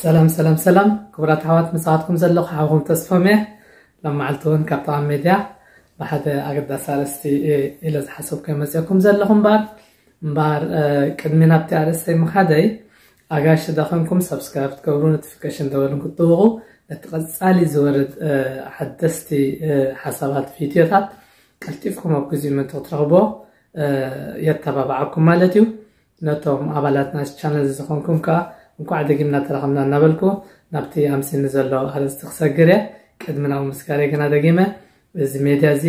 ሰላም ሰላም ሰላም፣ ክቡራት ኣሕዋት፣ ምሳኻትኩም ዘለኹ ሓውኹም ተስፎም እየ። ሎም መዓልቲ እውን ካብ ተቓም ሜድያ ብሓደ ኣገዳሲ ኣርእስቲ እየ ኢለ ዝሓሰብኩ መፅእኩም ዘለኹ። እምበኣር እምበኣር ቅድሚ ናብቲ ኣርእስተይ ምኻደይ፣ ኣጋሽ ደኸንኩም ሰብስክራይብ ክትገብሩ፣ ኖቲፊኬሽን ደወልን ክትጥውቑ፣ ነቲ ቀፃሊ ዝወርድ ሓደስቲ ሓሳባት ቪድዮታት ቀልጢፍኩም ኣብ ግዜኡ ምእንቲ ክትረኽቦ የተባባዓኩም ማለት እዩ። ነቶም ኣባላት ናይዚ ቻነል ዝኾንኩም ከዓ እንኳዕ ደጊምና ተራኸብና እናበልኩ ናብቲ ኣምሲኒ ዘሎ ኣርእስቲ ክሰግር እየ። ቅድሚ ናብኡ ምስጋር ግና ደጊመ፣ እዚ ሜድያ እዚ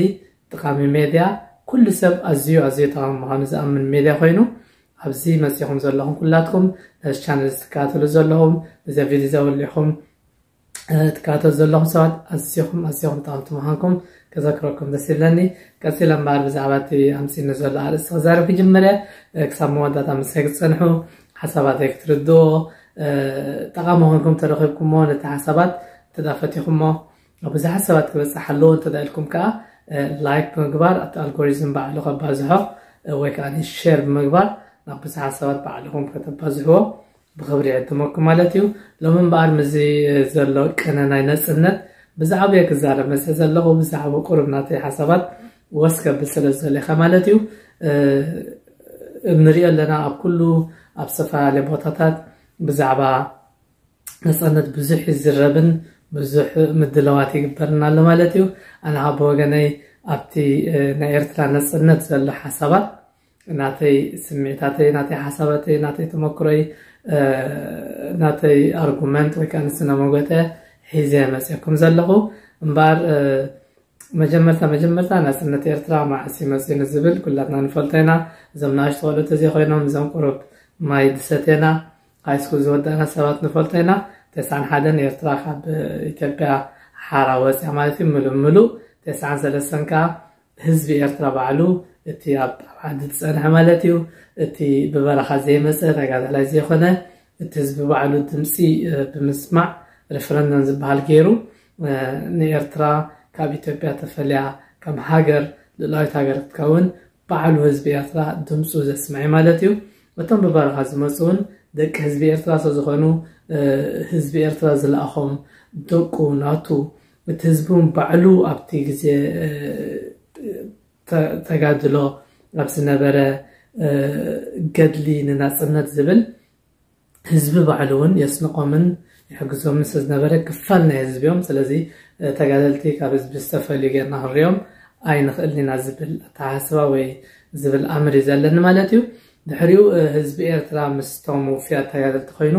ጠቓሚ ሜድያ፣ ኩሉ ሰብ ኣዝዩ ኣዝዩ ጠቓሚ ምዃኑ ዝኣምን ሜድያ ኮይኑ፣ ኣብዚ መፂኹም ዘለኹም ኩላትኩም ነዚ ቻነል እዚ ትከታተሉ ዘለኹም፣ ነዚኣ ቪድዮ እዛ ወሊዕኹም ትከታተሉ ዘለኹም ሰባት ኣዝኹም ኣዝኹም ጠቐምቲ ምዃንኩም ከዘክረኩም ደስ ይብለኒ። ቀፂለ እምበኣር ብዛዕባ እቲ ኣምፂኒ ዘሎ ኣርእስቲ ክዛረብ ክጅምር እየ። ክሳብ መወዳእታ ምሳይ ክትፀንሑ፣ ሓሳባተይ ክትርድኦ፣ ጠቓሚ ኮንኩም ተረኺብኩሞ ነቲ ሓሳባት እንተ ደኣ ፈቲኹሞ ኣብ ብዙሓት ሰባት ክበፅሕ ኣለዎ እንተ ደኣ ኢልኩም ከዓ ላይክ ብምግባር ኣብቲ ኣልጎሪዝም ባዕሉ ከባዝሖ ወይ ከዓ ሼር ብምግባር ናብ ብዙሓት ሰባት ባዕልኹም ከተባዝሕዎ ብኽብሪ ይዕድመኩም ማለት እዩ። ሎሚ እምበኣር ምስዚ ዘሎ ቅነ ናይ ነፅነት ብዛዕባ እየ ክዛረብ መፅእ ዘለኹ። ብዛዕባ ቁሩብ ናተይ ሓሳባት ወስ ከብል ስለ ዝደለኻ ማለት እዩ። እንሪኦ ኣለና ኣብ ኩሉ ኣብ ዝተፈላለየ ቦታታት ብዛዕባ ነፃነት ብዙሕ ይዝረብን ብዙሕ ምድለዋት ይግበርን ኣሎ ማለት እዩ። ኣነ ካብ ብወገነይ ኣብቲ ናይ ኤርትራ ነፃነት ዘሎ ሓሳባት ናተይ ስምዒታተይ፣ ናተይ ሓሳባተይ፣ ናተይ ተመክሮይ፣ ናተይ ኣርጉመንት ወይ ከዓ ንስነ መጎተ ሒዘ መፅእኩም ዘለኹ። እምበኣር መጀመርታ መጀመርታ ናፅነት ኤርትራ መዓስ እዩ መፅኡ ንዝብል ኩላትና ንፈልጦ ኢና። እዞም ንኣሽቱ ቆልዑ ተዘይኮይኖም እዞም ቁሩብ ማይ ዝሰቴና ሃይስኩል ዝወዳእና ሰባት ንፈልጦ ኢና። ተስዓን ሓደን ኤርትራ ካብ ኢትዮጵያ ሓራ ወፅያ ማለት እዩ። ምሉእ ምሉእ ተስዓን ሰለስተን ከዓ ህዝቢ ኤርትራ ባዕሉ እቲ ኣብ ዓዲ ዝፀንሐ ማለት እዩ፣ እቲ ብበረኻ ዘይመፀ ተጋዳላይ ዘይኮነ እቲ ህዝቢ ባዕሉ ድምፂ ብምስማዕ ሬፈረንደም ዝበሃል ገይሩ ንኤርትራ ካብ ኢትዮጵያ ተፈልያ ከም ሃገር ልእላዊት ሃገር ክትከውን ባዕሉ ህዝቢ ኤርትራ ድምፁ ዘስምዐ ማለት እዩ። እቶም ብበረኻ ዝመፁ እውን ደቂ ህዝቢ ኤርትራ ስለዝኾኑ ህዝቢ ኤርትራ ዝለኣኾም ደቁ ናቱ እቲ ህዝቢ እውን ባዕሉ ኣብቲ ግዜ ተጋድሎ ኣብ ዝነበረ ገድሊ ንናፅነት ዝብል ህዝቢ ባዕሉ እውን የስንቆምን ይሕግዞምን ስለዝነበረ ክፋል ናይ ህዝቢ እዮም። ስለዚ ተጋደልቲ ካብ ህዝቢ ዝተፈልዩ ጌርና ክንሪኦም ኣይንኽእልን ኢና ዝብል ኣተሓሳስባ ወይ ዝብል ኣምር እዩ ዘለኒ ማለት እዩ። ድሕሪኡ ህዝቢ ኤርትራ ምስቶም ውፍያት ተጋደልቲ ኮይኑ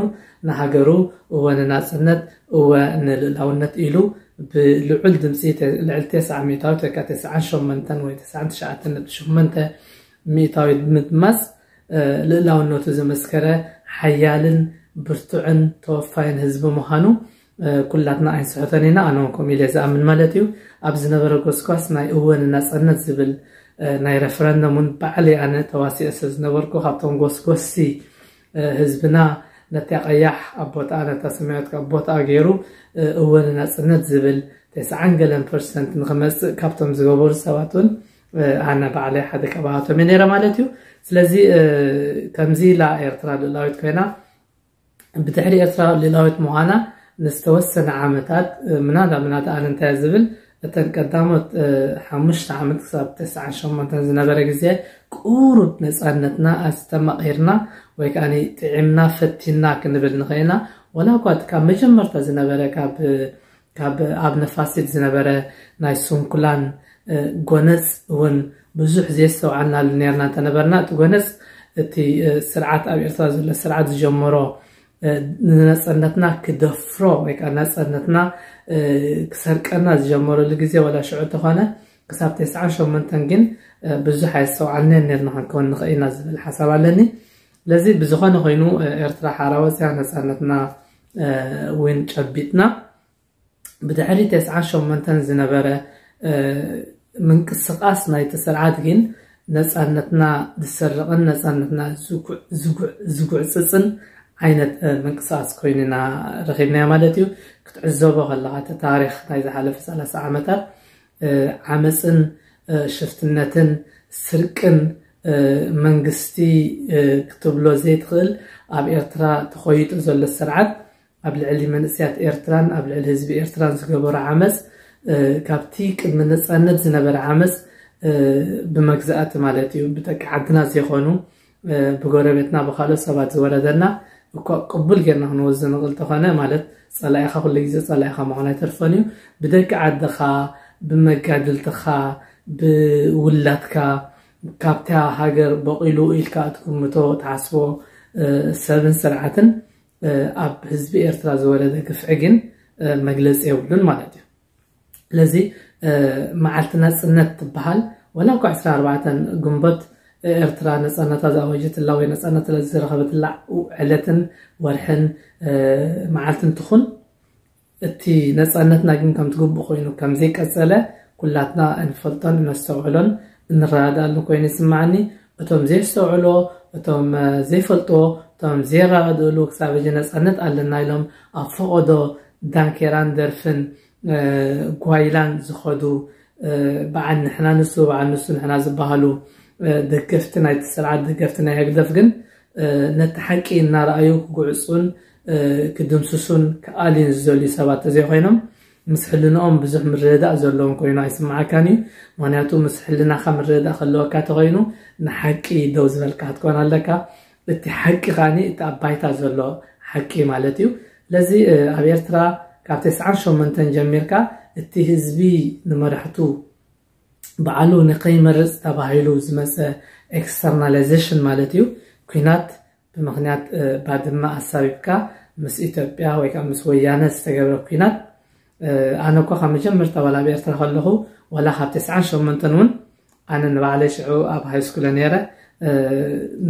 ንሃገሩ እወ ንናፅነት እወ ንልእላውነት ኢሉ ብልዑል ድምፂ ልዕሊ ተስዓ ሚእታዊት ወይ ከዓ ተስዓን ሸሞንተን ወይ ተስዓን ትሽዓተን ነጥቢ ሸሞንተ ሚእታዊት ብምድማፅ ልእላውነቱ ዘመስከረ ሓያልን ብርቱዕን ተወፋይን ህዝቢ ምዃኑ ኩላትና ኣይንስሕቶን ኢና። ኣነ እውን ከምኡ ኢለ ዝኣምን ማለት እዩ። ኣብ ዝነበረ ጎስጓስ ናይ እወ ንናፅነት ዝብል ናይ ረፈረንደም እውን ባዕለይ ኣነ ተዋሲኦ ስለ ዝነበርኩ ካብቶም ጎስጎስቲ ህዝብና ነታ ቀያሕ ኣብ ቦታኣ ነታ ሰማያዊት ካብ ቦታኣ ገይሩ እወ ንናፅነት ዝብል ተስዓን ገለን ፐርሰንት ንክመፅእ ካብቶም ዝገበሩ ሰባት እውን ኣነ ባዕለይ ሓደ ካብኣቶም እየ ነይረ ማለት እዩ። ስለዚ ከምዚ ኢላ ኤርትራ ልእላዊት ኮይና ብድሕሪ ኤርትራ ልእላዊት ምዃና ንዝተወሰነ ዓመታት ምናዳ ምናዳ ኣነ እንታይ ዝብል እተን ቀዳሞት ሓሙሽተ ዓመት ክሳብ ተስዓን ሸሞንተን ዝነበረ ግዜ ቁሩብ ነፃነትና ኣስተማቒርና ወይ ከዓ ጥዒምና ፈቲና ክንብል ንኽእልና ወላ እኳ ካብ መጀመርታ ዝነበረ ካብ ካብ ኣብ ነፋሲት ዝነበረ ናይ ስንኩላን ጎነፅ እውን ብዙሕ ዘየስተውዓልናሉ ነርና እንተነበርና እቲ ጎነፅ እቲ ስርዓት ኣብ ኤርትራ ዘሎ ስርዓት ዝጀመሮ ንነፀነትና ክደፍሮ ወይ ከዓ ነፀነትና ክሰርቀና ዝጀመረሉ ግዜ ወላ ሽዑ እንተኾነ ክሳብ ተስዓን ሸሞንተን ግን ብዙሕ ኣየስተውዓልናን ነርና ክንከውን ንኽእል ኢና ዝብል ሓሳብ ኣለኒ። ስለዚ ብዝኾነ ኮይኑ ኤርትራ ሓራ ወፅያ ነፃነትና እውን ጨቢጥና ብድሕሪ ተስዓን ሸሞንተን ዝነበረ ምንቅስቃስ ናይቲ ስርዓት ግን ነፃነትና ዝሰርቕን ነፃነትና ዝጉዕፅፅን ዓይነት ምንቅስቃስ ኮይኑ ኢና ረኺብናዮ ማለት እዩ። ክትዕዘቦ ከለካ እቲ ታሪክ ናይ ዝሓለፈ ሰላሳ ዓመታት ዓመፅን ሽፍትነትን ስርቅን መንግስቲ ክትብሎ ዘይትኽእል ኣብ ኤርትራ ተኾይጡ ዘሎ ስርዓት ኣብ ልዕሊ መንእሰያት ኤርትራን ኣብ ልዕሊ ህዝቢ ኤርትራን ዝገበሮ ዓመፅ፣ እ፣ ካብቲ ቅድሚ ነፃነት ዝነበረ ዓመፅ፣ እ፣ ብመግዛእቲ ማለት እዩ፣ ብደቂ ዓድና ዘይኮኑ፣ እ፣ ብጎረቤትና ብካልኦት ሰባት ዝወረደና እኳ ቅቡል ጌርና ክንወስዶ ንኽእል ተኾነ፣ ማለት ጸላኢኻ ኩሉ ግዜ ጸላኢኻ ምዃን ኣይተርፎን እዩ። ብደቂ ዓድኻ፣ ብመጋድልትኻ፣ ብውላድካ፣ ካብታ ሃገር በቂሉ ኢልካ እትግምቶ፣ ትሓስቦ፣ እ፣ ሰብን ስርዓትን፣ እ፣ ኣብ ህዝቢ ኤርትራ ዝወረደ ግፍዒ ግን፣ እ፣ መግለጺ የብሉን ማለት እዩ። ስለዚ፣ እ፣ መዓልቲ ናጽነት ትበሃል፣ ወላ እኳ ዕስራን ኣርባዕተን ግንቦት፣ እ፣ ኤርትራ ነጻነታ ዝኣወጀትላ ወይ ነጻነታ ዝረኸበትላ ዕለትን ወርሕን፣ እ፣ መዓልትን ትኹን፣ እቲ ነጻነትና ግን ከምቲ ግቡእ ኮይኑ ከም ዘይቀጸለ ኩላትና እንፈልጦን እነስተውዕሎን እንረዳዳኣሉን ኮይኑ ይስምዓኒ። እቶም ዘየስተውዕሎ፣ እቶም፣ እ፣ ዘይፈልጥዎ፣ እቶም ዘይረዳድእሉ ክሳብ ሕጂ ነጻነት ኣለና ኢሎም ኣብ ፈቐዶ ዳንኬራን ደርፍን፣ እ፣ ጓይላን ዝኸዱ፣ እ፣ በዓል ንሕና ንሱ፣ በዓል ንሱ ንሕና ዝበሃሉ፣ እ፣ ደገፍቲ ናይቲ ስርዓት፣ ደገፍቲ ናይ ህግደፍ ግን፣ እ፣ ነቲ ሓቂ እናረኣዩ ክጉዕጹን፣ እ፣ ክድምስሱን ክኣልዩን ዝደልዩ ሰባት ተዘይኮይኖም፣ ምስ ሕልንኦም ብዙሕ ምርድዳእ ዘለዎም ኮይኑ ኣይስምዓካን እዩ። ምኽንያቱ ምስ ሕልናኻ ምርድዳእ ከለወካ ተኾይኑ ንሓቂ ደው ዝበልካ ክትኮን ኣለካ። እቲ ሓቂ ከኣኒ እቲ ኣብ ባይታ ዘሎ ሓቂ ማለት እዩ። ስለዚ፣ እ፣ ኣብ ኤርትራ ካብ ተስዓን ሸሞንተን ጀሚርካ እቲ ህዝቢ ንመራሕቱ ባዕሉ ንኸይመርጽ ተባሂሉ ዝመጸ ኤክስተርናላይዜሽን ማለት እዩ። ኲናት ብምኽንያት፣ እ፣ ባድመ ኣሳቢብካ ምስ ኢትዮጵያ ወይ ከዓ ምስ ወያነ ዝተገብረ ኲናት፣ እ፣ ኣነ እኳ ካብ መጀመርታ ዋላ ኣብ ኤርትራ ከለኹ፣ ዋላ ካብ ተስዓን ሸሞንተን እውን ኣነ ንባዕለይ ሽዑ ኣብ ሃይ ስኩል ነይረ፣ እ፣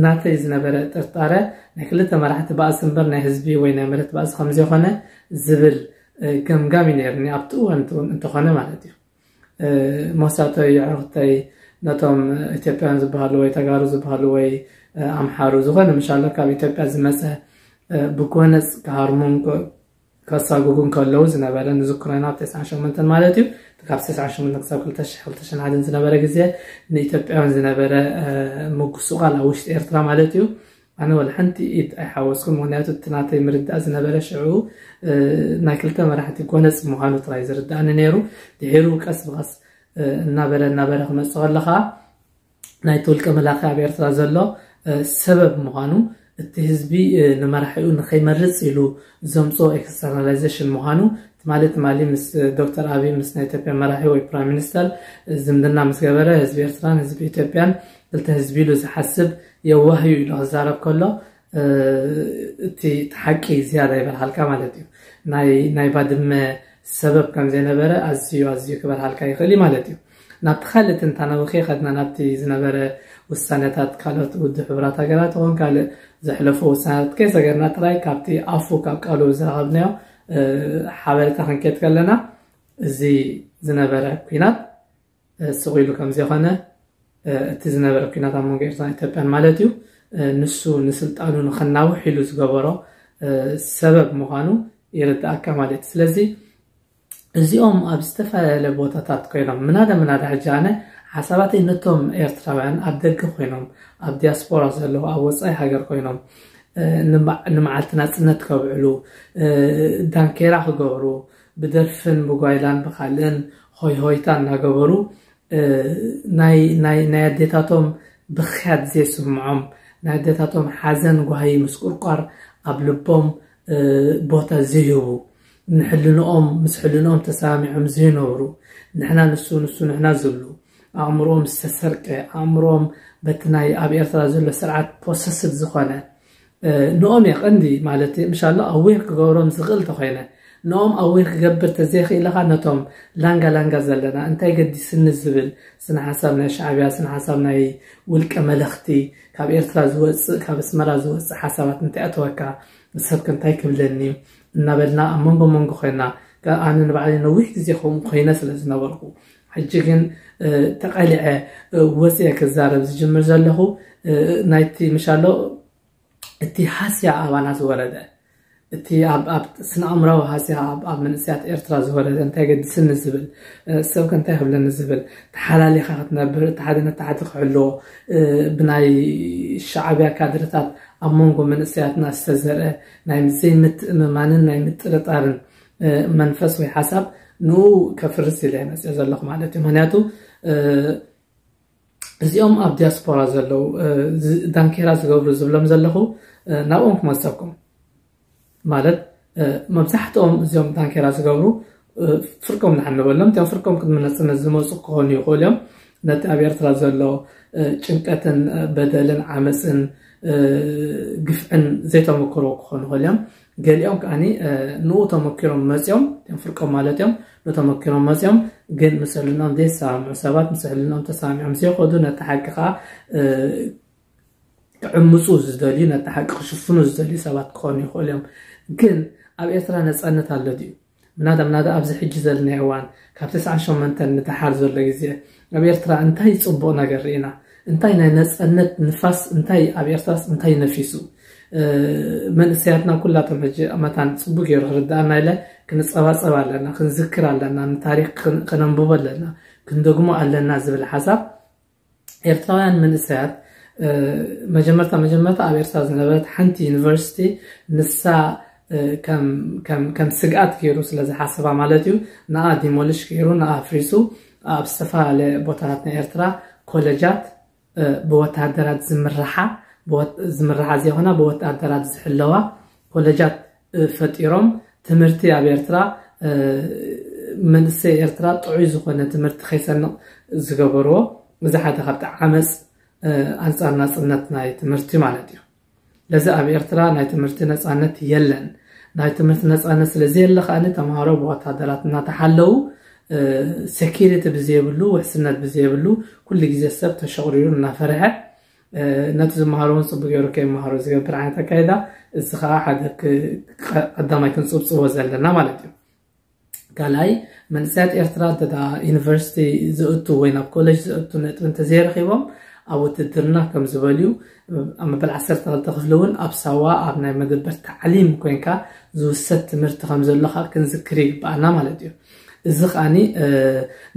ናተይ ዝነበረ ጥርጣረ ናይ ክልተ መራሕቲ ባእሲ እምበር ናይ ህዝቢ ወይ ናይ መሬት ባእሲ ከም ዘይኮነ ዝብል፣ እ፣ ገምጋም እዩ ነይርኒ ኣብቲ እዋን እንተ-፣ እንተኾነ ማለት እዩ። እ፣ መሳተይ፣ ኣዕሩኽተይ፣ ነቶም ኢትዮጵያውያን ዝበሃሉ ወይ ተጋሩ ዝበሃሉ ወይ፣ እ፣ ኣምሓሩ ዝኾነ ምሻሎ ካብ ኢትዮጵያ ዝመጸ፣ እ፣ ብጎነጽ ክሃርሙን ከ-፣ ከሳጉጉን ከለዉ ዝነበረ ንዝክሮ ኢና፣ ኣብ ተስዓን ሸሞንተን ማለት እዩ። ካብ ተስዓን ሸሞንተን ክሳብ ክልተ ሽሕ፣ ክልተ ሽሕን ሓደን ዝነበረ ግዜ ንኢትዮጵያውያን ዝነበረ፣ እ፣ ምጉስቋል ኣብ ውሽጢ ኤርትራ ማለት እዩ። ኣነ ወላ ሓንቲ ኢድ ኣይሓወስኩን፣ ምኽንያቱ እቲ ናተይ ምርዳእ ዝነበረ ሽዑ፣ እ፣ ናይ ክልተ መራሕቲ ጎነጽ ምዃኑ ጥራይ ዝርዳእኒ ነይሩ። ድሒሩ ቀስ ብቐስ፣ እ፣ እናበረ እናበረ ክመጽእ ከሎ ኸኣ ናይቲ ውልቀ መላኺ ኣብ ኤርትራ ዘሎ፣ እ፣ ሰበብ ምዃኑ፣ እቲ ህዝቢ፣ እ፣ ንመራሒኡ ንኸይመርጽ ኢሉ ዘምጽኦ ኤክስተርናላይዜሽን ምዃኑ፣ ትማሊ ትማሊ ምስ፣ እ፣ ዶክተር ኣቢይ ምስ ናይ ኢትዮጵያ መራሒ ወይ ፕራይም ሚኒስተር፣ እ፣ ዝምድና ምስ ገበረ ህዝቢ ኤርትራን ህዝቢ ኢትዮጵያን ክልተ ህዝቢ ኢሉ ዝሓስብ የዋህ እዩ ኢሉ ክዛረብ ከሎ፣ እ፣ እቲ፣ እቲ ሓቂ ዝያዳ ይበርሃልካ ማለት እዩ። ናይ፣ ናይ ባድመ ሰበብ ከም ዘይነበረ ኣዝዩ፣ ኣዝዩ ክበርሃልካ ይኽእል እዩ ማለት እዩ። ናብቲ ካልእ ትንታነ ከይኸድና ናብቲ ዝነበረ ውሳነታት ካልኦት ውድብ ሕቡራት ሃገራት ይኹን ካልእ ዘሕለፎ ውሳነታት ከይሰገርና ጥራይ ካብቲ ኣፉ ካብ ቃሉ ዝረኸብናዮ፣ እ፣ ሓበሬታ ክንከይድ ከለና እዚ ዝነበረ ኲናት፣ እ፣ ስቕ ኢሉ ከም ዘይኮነ፣ እ፣ እቲ ዝነበረ ኲናት ኣብ መንጎ ኤርትራን ኢትዮጵያን ማለት እዩ፣ እ፣ ንሱ ንስልጣኑ ንኸናውሕ ኢሉ ዝገበሮ፣ እ፣ ሰበብ ምዃኑ ይርድኣካ ማለት እዩ። ስለዚ እዚኦም ኣብ ዝተፈላለየ ቦታታት ኮይኖም ምናዳ ምናዳ ሕጂ ኣነ ሓሳባተይ ነቶም ኤርትራውያን ኣብ ደገ ኮይኖም ኣብ ዲያስፖራ ዘለዉ ኣብ ወጻኢ ሃገር ኮይኖም፣ እ፣ ንመ-፣ ንመዓልቲ ናጽነት ከብዕሉ፣ እ፣ ዳንኬራ ክገብሩ፣ ብደርፍን ብጓይላን ብኻልእን ሆይ ሆይታ እናገበሩ፣ እ፣ ናይ፣ ናይ፣ ናይ ኣዴታቶም ብኽያት ዘይስምዖም፣ ናይ ኣዴታቶም ሓዘን ጓሂ ምስቁርቋር ኣብ ልቦም፣ እ፣ ቦታ ዘይህቡ፣ ንሕልንኦም፣ ምስ ሕልንኦም ተሰማሚዖም ዘይነብሩ፣ ንሕና ንሱ፣ ንሱ ንሕና ዝብሉ፣ ኣእምሮኦም ዝተሰርቀ፣ ኣእምሮኦም በቲ ናይ ኣብ ኤርትራ ዘሎ ስርዓት ፖሰስድ ዝኾነ፣ እ፣ ንኦም እየ ቀንዲ ማለት እዩ። ምሻሎ ኣዌር ክገብሮም ዝኽእል ተኾይነ፣ ንኦም ኣዌር ክገብር ተዘይኽእል ኻ ነቶም ላንጋ ላንጋ ዘለና እንታይ ገዲስኒ ዝብል ስነ ሓሳብ ናይ ሻዕብያ፣ ስነ ሓሳብ ናይ ውልቀ መለኽቲ፣ ካብ ኤርትራ ዝወጽእ፣ ካብ ኣስመራ ዝወጽእ ሓሳባት እንታይ ኣተወካ፣ ንሰብከ እንታይ ክብለኒ እዩ እናበልና ኣብ መንጎ መንጎ ኮይና፣ ከ-፣ ኣነ ንባዕለይ ነዊሕ ግዜ ከምኡ ኮይነ ስለ ዝነበርኩ፣ ሕጂ ግን፣ እ፣ ተቐሊዐ፣ እ፣ ወጽየ ክዛረብ ዝጅምር ዘለኹ፣ እ፣ ናይቲ ምሻሎ እቲ ሃስያ ኣባና ዝወረደ፣ እቲ ኣብ ኣብ ስነ ኣእምራዊ ሃስያ ኣብ ኣብ መንእሰያት ኤርትራ ዝወረደ እንታይ ገድስኒ ዝብል፣ እ፣ ሰብ ከ እንታይ ክብለኒ ዝብል፣ ተሓላሊኻ ክትነብር፣ እቲ ሓደ ነቲ ሓደ ክሕልዎ፣ እ፣ ብናይ ሻዕብያ ካድርታት ኣብ መንጎ መንእሰያትና ዝተዘርአ ናይ ዘይምትእምማንን ናይ ምጥርጣርን፣ እ፣ መንፈስ ወይ ሓሳብ ንኡ ከፍርስ ኢለ መጽእ ዘለኹ ማለት እዩ። ምክንያቱ፣ እ፣ እዚኦም ኣብ ዲያስፖራ ዘለዉ፣ እ፣ ዝ-፣ ዳንኬራ ዝገብሩ ዝብሎም ዘለኹ፣ እ፣ ናብኦም ክመጸኩም። ማለት፣ እ፣ መብዛሕትኦም እዚኦም ዳንኬራ ዝገብሩ፣ እ፣ ፍርቆም ንሓንበሎም። እቲኦም ፍርቆም ቅድሚ ነጽነት ዝመጹ ክኾኑ ይኽእሉ እዮም። ነቲ ኣብ ኤርትራ ዘሎ፣ እ፣ ጭንቀትን፣ እ፣ በደልን ዓመጽን፣ እ፣ ግፍዕን ዘይተመክርዎ ክኾኑ ይኽእሉ እዮም። ገሊኦም ከኣኒ፣ እ፣ ንኡ ተመኪሮም መጺኦም፣ እቲኦም ፍርቆም ማለት እዮም፣ ንኡ ተመኪሮም መጺኦም፣ ግን ምስ ሕልንኦም ዘይሰማምዑ ሰባት ምስ ሕልንኦም ተሰማሚዖም ዘይኸዱ፣ ነቲ ሓቂ ከኣ፣ እ፣ ክዕምጹ ዝደልዩ፣ ነቲ ሓቂ ክሽፍኑ ዝደልዩ ሰባት ክኾኑ ይኽእሉ እዮም። ግን ኣብ ኤርትራ ነጻነት ኣሎ ድዩ? ምናዳ ምናዳ ኣብዚ ሕጂ ዘለናዮ እዋን፣ ካብ ተስዓን ሸሞንተን ንደሓር ዘሎ ግዜ፣ ኣብ ኤርትራ እንታይ ጽቡቕ ነገር ርኢና? እንታይ ናይ ነጻነት ንፋስ፣ እንታይ ኣብ ኤርትራስ እንታይ ነፊሱ? እ፣ መንእሰያትና ኩላቶም ሕጂ መታን ጽቡቕ ገይሩ ክርድኣና ኢለ ክንጸባጸብ ኣለና፣ ክንዝክር ኣለና፣ ንታሪኽ ክን-፣ ከነንብቦ ኣለና፣ ክንደግሞ ኣለና ዝብል ሓሳብ ኤርትራውያን መንእሰያት፣ እ፣ መጀመርታ መጀመርታ ኣብ ኤርትራ ዝነበረት ሓንቲ ዩኒቨርሲቲ ንሳ፣ እ፣ ከም፣ ከም፣ ከም ስግኣት ገይሩ ስለ ዝሓሰባ ማለት እዩ፣ ንኣ ዲሞሊሽ ገይሩ፣ ንኣ ኣፍሪሱ፣ ኣብ ዝተፈላለየ ቦታታት ናይ ኤርትራ ኮለጃት፣ እ፣ ብወታደራት ዝምርሓ፣ ብወት-፣ ዝምርሓ ዘይኮና ብወታደራት ዝሕለዋ ኮለጃት፣ እ፣ ፈጢሮም ትምህርቲ ኣብ ኤርትራ፣ እ፣ መንእሰይ ኤርትራ ጥዑይ ዝኾነ ትምህርቲ ከይሰንቕ ዝገበርዎ፣ እዚ ሓደ ካብቲ ዓመጽ፣ እ፣ ኣንጻር ናጽነት ናይ ትምህርቲ ማለት እዩ። ለዚ ኣብ ኤርትራ ናይ ትምህርቲ ነጻነት የለን። ናይ ትምህርቲ ነጻነት ስለ ዘየለ ከኣኒ ተምሃሮ ብወታደራት እናተሓለዉ፣ እ፣ ሴኪሪቲ ብዘየብሉ፣ ውሕስነት ብዘየብሉ፣ ኩሉ ግዜ ሰብ ተሸቑሪሩ እናፈርሐ፣ እ፣ ነቲ ዝመሃሮ እውን ጽቡቅ ገይሩ ከይመሃሮ ዝገብር ዓይነት ኣካይዳ፣ እዚ ከኣ ሓደ ክ-፣ ቀ-፣ ቀዳማይ ክንጽብጽቦ ዘለና ማለት እዩ። ካልኣይ፣ መንእሰያት ኤርትራ እንተ ደኣ ዩኒቨርሲቲ ዝእቱ ወይ ናብ ኮሌጅ ዝእቱ ነጥቢ እንተዘይረኺቦም፣ ኣብ ውትድርና ከም ዝበልዩ፣ ኣብ መበል ዓሰርተ ክልተ ክፍሊ እውን ኣብ ሳዋ ኣብ ናይ መደበር ታዕሊም ኮይንካ ዝውሰድ ትምህርቲ ከም ዘሎ ከኣ ክንዝክር ይግብኣና ማለት እዩ። እዚ ከኣኒ፣ እ፣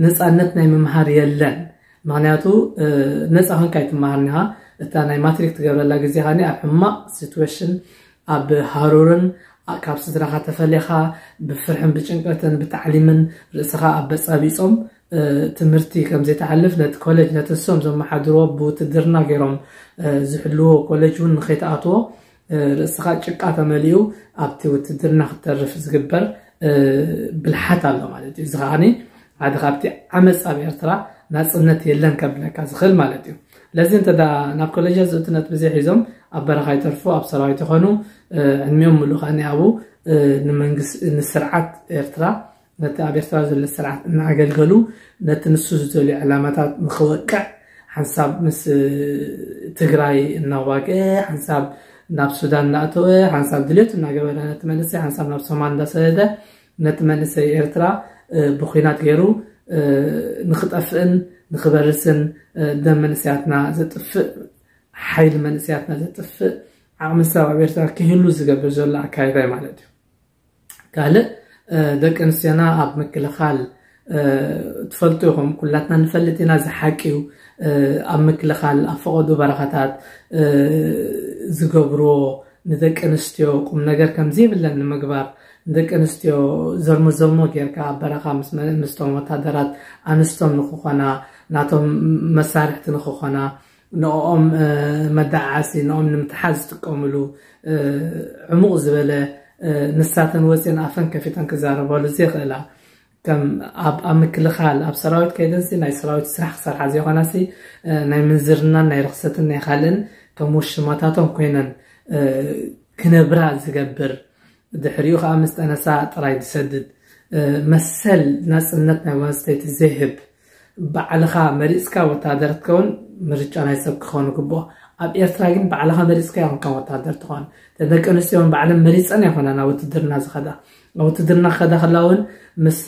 ነጻነት ናይ ምምሃር የለን። ምኽንያቱ፣ እ፣ ነጻ ኮንካ ኣይትመሃርን ኢኻ። እታ ናይ ማትሪክ ትገብረላ ግዜ ከኣኒ ኣብ ሕማቕ ሲትዌሽን፣ ኣብ ሃሩርን፣ ኣ-፣ ካብ ስድራኻ ተፈሊኻ፣ ብፍርሕን ብጭንቀትን ብታዕሊምን ርእስኻ ኣበጻቢጾም፣ እ፣ ትምህርቲ ከም ዘይትሓልፍ፣ ነቲ ኮሌጅ፣ ነቲ እሶም ዘመሓድርዎ ብውትድርና ገይሮም፣ እ፣ ዝሕልዎ ኮሌጅ እውን ንኸይትኣትዎ፣ እ፣ ርእስኻ ጭቃ ተመሊኡ ኣብቲ ውትድርና ክትተርፍ ዝግበር፣ እ፣ ብልሓት ኣሎ ማለት እዩ። እዚ ከኣኒ ሓደ ካብቲ ዓመጽ ኣብ ኤርትራ ናጽነት የለን ከብለካ ዝኽእል ማለት እዩ። ለዚ እንተ ደኣ ናብ ኮሌጃት ዝእቱ ነጥቢ ዘይሒዞም ኣብ በረኻ ይተርፉ፣ ኣብ ሰራዊት ይኾኑ፣ እ፣ ዕድሚኦም ምሉእ ከኣኒ ኣብኡ፣ እ፣ ንመንግስ-፣ ንስርዓት ኤርትራ፣ ነቲ ኣብ ኤርትራ ዘሎ ስርዓት እናኣገልገሉ ነቲ ንሱ ዝደልዮ ዕላማታት ንኽወቅዕ ሓንሳብ ምስ ትግራይ እናዋግአ፣ ሓንሳብ ናብ ሱዳን እናእተወ፣ ሓንሳብ ድልየቱ እናገበረ ነቲ መንእሰይ፣ ሓንሳብ ናብ ሶማል እንዳሰደደ ነቲ መንእሰይ ኤርትራ፣ እ፣ ብኲናት ገይሩ፣ እ፣ ንኽጠፍእን ንኽበርስን፣ እ፣ ደም መንእሰያትና ዘጥፍእ ሓይሊ መንእሰያትና ዘጥፍእ ዓቕሚ ሰብ ኣብ ኤርትራ ክህሉ ዝገብር ዘሎ ኣካይዳ እዩ ማለት እዩ። ካልእ፣ እ፣ ደቂ ኣንስትዮና ኣብ ምክልኻል፣ እ፣ ትፈልጡ ኢኹም፣ ኩላትና ንፈልጥ ኢና፣ እዚ ሓቂ እዩ። እ፣ ኣብ ምክልኻል፣ ኣብ ፈቐዶ በረኻታት፣ እ፣ ዝገብርዎ ንደቂ ኣንስትዮ ቁም ነገር ከም ዘይብለን ንምግባር፣ ንደቂ ኣንስትዮ ዘርሞ ዘርሞ ጌርካ ኣብ በረኻ ምስ መ-፣ ምስቶም ወታደራት ኣንስቶም ንኽኾና፣ ናቶም መሳርሕቲ ንኽኾና፣ ንኦም፣ እ፣ መደዓዓሲ፣ ንኦም ንምትሓዝ ዝጥቀምሉ፣ እ፣ ዕሙቕ ዝበለ፣ እ፣ ንሳተን ወፅየን ኣፈን ከፊተን ክዛረባሉ ዘይኽእላ፣ ከም ኣብ፣ ኣብ ምክልኻል፣ ኣብ ሰራዊት ከይደንሲ ናይ ሰራዊት ስራሕ ክሰርሓ ዘይኮናሲ፣ እ፣ ናይ ምንዝርናን ናይ ርኽሰትን ናይ ካልእን ከም ውሽማታቶም ኮይነን፣ እ፣ ክነብራ ዝገብር፣ ድሕሪኡ ከኣ ምስ ጠነሳ ጥራይ ዝሰድድ፣ እ፣ መሰል ናጽነት ናይ ጓል ኣንስተይቲ ዘይህብ፣ ባዕልኻ መሪጽካ ወታደር ክትከውን ምርጫ ናይ ሰብ ክኸውን ይግብኦ። ኣብ ኤርትራ ግን ባዕልኻ መሪጽካ ይኹን ከም ወታደር ትኾን። እተን ደቂ ኣንስትዮ እውን ባዕለን መሪጸን ኣይኮና ናብ ውትድርና ዝኸዳ። ናብ ውትድርና ክኸዳ ከላ እውን ምስ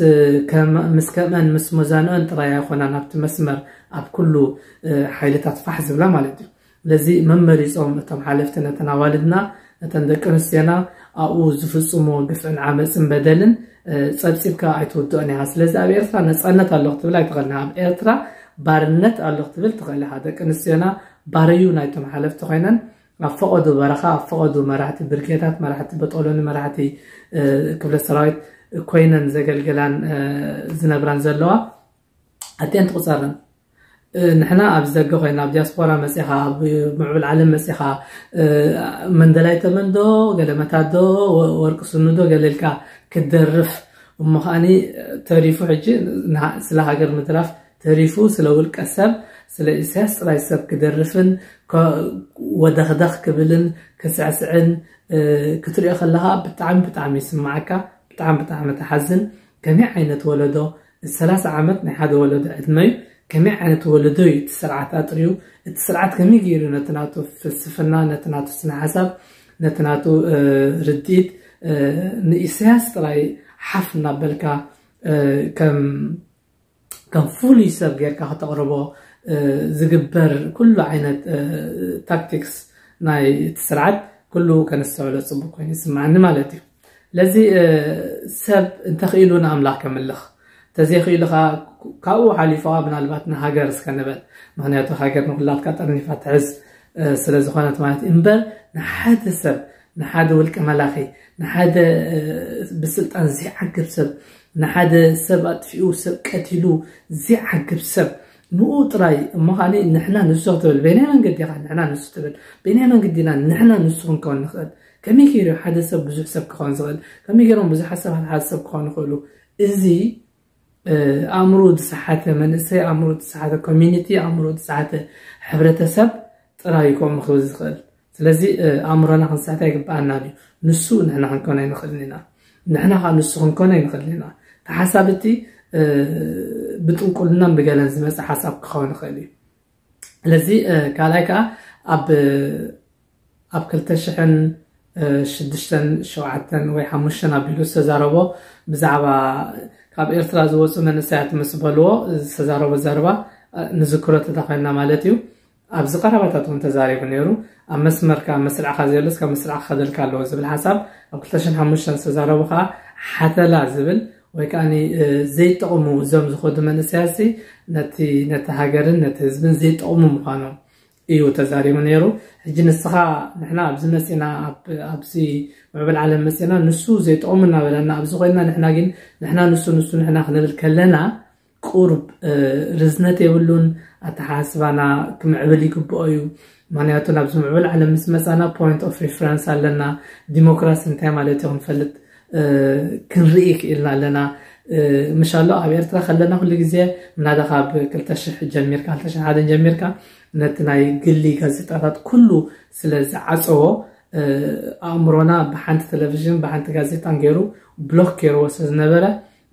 ከመ-፣ ምስ ከምአን ምስ መዛንኦን ጥራይ ኣይኮና ናብቲ መስመር ኣብ ኩሉ፣ እ፣ ሓይልታት ፋሕ ዝብላ ማለት እዩ። ስለዚ መመሪጾም እቶም ሓለፍቲ ነተን ኣዋልድና ነተን ደቂ ኣንስትዮና ኣብኡ ዝፍጽሞ ግፍዕን ዓመፅን በደልን ጸብፂብካ ኣይትውድኦን ኢኻ። ስለዚ ኣብ ኤርትራ ነፃነት ኣሎ ክትብል ኣይትኽእልን። ኣብ ኤርትራ ባርነት ኣሎ ክትብል ትኽእል ኢኻ። ደቂ ኣንስትዮና ባረዩ ናይቶም ሓለፍቲ ኮይነን ኣብ ፈቐዶ በረኻ፣ ኣብ ፈቐዶ መራሕቲ ብርጌታት፣ መራሕቲ በጦሎኒ፣ መራሕቲ ክፍለ ሰራዊት ኮይነን ዘገልገላን ዝነብራን ዘለዋ ኣትየን ትቑጸረን። ንሕና ኣብ ዘገ ኮይና ኣብ ዲያስፖራ መጺኻ ኣብ ምዕብል ዓለም መጺኻ መንደላይ ተመንዶ ገለመታዶ ወርቂ ስኑዶ ገለልካ ክትደርፍ እሞ ከዓኒ ተሪፉ ሕጂ ስለ ሃገር ምድራፍ ተሪፉ ስለ ውልቀ ሰብ ስለ ኢሳያስ ጥራይ ሰብ ክደርፍን ወደኽደኽ ክብልን ክስዕስዕን ክትሪኦ ከለኻ ብጣዕሚ ብጣዕሚ ይስማዓካ። ብጣዕሚ ብጣዕሚ ተሓዝን። ከመይ ዓይነት ወለዶ ሰላሳ ዓመት ናይ ሓደ ወለዶ ዕድመ እዩ። ከመይ ዓይነት ወለዶ እዩ እቲ ስርዓት ኣጥርዩ? እቲ ስርዓት ከመይ ገይሩ ነቲ ናቱ ፍልስፍና፣ ነቲ ናቱ ስነ ሓሳብ፣ ነቲ ናቱ ርድኢት ንኢሳያስ ጥራይ ሓፍ እናበልካ ከም ከም ፍሉይ ሰብ ጌርካ ከተቕርቦ ዝግበር ኩሉ ዓይነት ታክቲክስ ናይ እቲ ስርዓት ኩሉ ከነስተውዕሎ ጽቡቅ ኮይኑ ይስምዓኒ ማለት እዩ። ለዚ ሰብ እንተኽኢሉ ንኣምላኽ ከምልኽ፣ ተዘይኽኢሉ ከዓ ካብኡ ሓሊፉ ከዓ ምናልባት ንሃገር እስከ ንበል። ምክንያቱ ሃገር ንኩላትካ ጠርኒፋ ትሕዝ ስለ ዝኾነት ማለት እዩ። እምበር ንሓደ ሰብ ንሓደ ውልቀ መላኺ ንሓደ ብስልጣን ዘይዓግብ ሰብ ንሓደ ሰብ ኣጥፊኡ ሰብ ቀቲሉ ዘይዓግብ ሰብ ንኡ ጥራይ እሞ ኸዓ ንሕና ንሱ ክትብል በይናይ መንገዲ ኢኻ ንሕና ንሱ ትብል በይናይ መንገዲ ኢና ንሕና ንሱ ክንከውን ንኽእል ከመይ ገይሩ ሓደ ሰብ ብዙሕ ሰብ ክኸውን ዝኽእል ከመይ ገይሮም ብዙሓት ሰባት ሓደ ሰብ ክኾኑ ይኽእሉ እዚ ኣእምሮ ዝሰሓተ መንእሰይ ኣእምሮ ዝሰሓተ ኮሚኒቲ ኣእምሮ ዝሰሓተ ሕብረተሰብ ጥራይ ከምኡ ክብል ዝኽእል ስለዚ ኣእምሮና ክንስሕት ኣይግበኣናን እዩ። ንሱ ንሕና ክንኮን ኣይንኽእልን ኢና። ንሕና ከዓ ንሱ ክንኮን ኣይንኽእልን ኢና። ተሓሳብቲ ብጥንቁልናን ብገለን ዝመፀ ሓሳብ ክኸውን ይኽእል እዩ። ስለዚ ካልኣይ ከዓ ኣብ ኣብ ክልተ ሽሕን ሽዱሽተን ሸውዓተን ወይ ሓሙሽተን ኣቢሉ ዝተዛረቦ ብዛዕባ ካብ ኤርትራ ዝወፁ መንእሰያት ምስ በልዎ ዝተዛረቦ ዘረባ ንዝክሮ ተተኮይንና ማለት እዩ። ኣብዚ ቀረባታት እውን ተዛሪቡ ነይሩ። ኣብ መስመርካ መስርዕኻ ዘየሎስ ካብ መስርዕካ ከደልካ ኣለዎ ዝብል ሓሳብ ኣብ ክልተ ሽሕን ሓሙሽተን ዝተዛረቡ ከዓ ሓተላ ዝብል ወይ ከዓ ዘይጠቕሙ እዞም ዝኸዱ መንእሰያት ነቲ ነቲ ሃገርን ነቲ ህዝብን ዘይጠቕሙ ምዃኖም እዩ ተዛሪቡ ነይሩ። ሕጂ ንስኻ ንሕና ኣብዚ መፂና ኣብዚ ምዕብል ዓለም መፂና ንሱ ዘይጠቕሙ እናበለና ኣብዚ ኮይና ንሕና ግን ንሕና ንሱ ንሱ ንሕና ክንብል ከለና ቁሩብ ርዝነት የብሉን። ኣተሓሳስባና ክምዕብል ይግብኦ እዩ። ምክንያቱ ናብዚ ምዕብል ዓለም ምስ መፃና point of reference ኣለና። ዲሞክራሲ እንታይ ማለት እዩ ክንፈልጥ ክንርኢ ክኢልና ኣለና። ምሻሎ ኣብ ኤርትራ ከለና ኩሉ ግዜ ምናዳ ካብ ክልተ ሽሕ ጀሚርካ ክልተ ሽሕ ሓደን ጀሚርካ ነቲ ናይ ግሊ ጋዜጣታት ኩሉ ስለ ዝዓፀዎ ኣእምሮና ብሓንቲ ቴሌቪዥን ብሓንቲ ጋዜጣን ገይሩ ብሎክ ገይርዎ ስለ ዝነበረ